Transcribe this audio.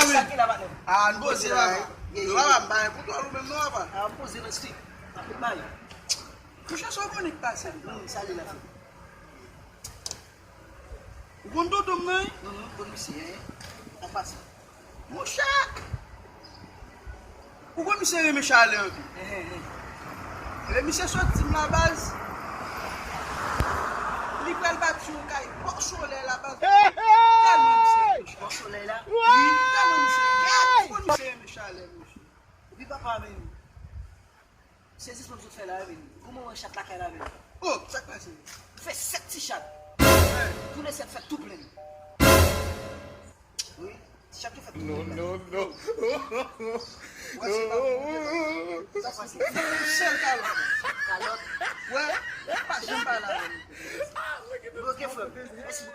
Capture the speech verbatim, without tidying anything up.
Sa ki la, patnè? Ah, n poze la, papa. Papa, m pa gen pou tòl ou menm non, papa. Ah, m poze nan strik. Anpil bagay. Monchè, sa w konnen k pase? Hmm, sa li la. Ou konn tonton m nan, wi? Mhm, konn misye, hein. An pasan. Monchè! Ou konn misye renmen chalè anpil. Lè misye sot di m la baz, li pral bati yon kay bò solèy la baz. Tèlman misye renmen chalè. Bò solèy la? Wi, tèlman misye renmen. Ou konn misye renmen chalè, monchè. Epi papa, men. Se zis mwen sot fè la, men. Kouman w wè chat lakay la, men? Oh, sa k pase? M fè sèt ti chat. Tou le sèt fèt tou plen. Wi, ti chat yo fèt tou plen. Non, non, non. Ou wè se pa bon, sa pase. Yon sèl kalòt. Kalòt. Wè, pa janm pale avè m. Bloke frè m. Mèsi.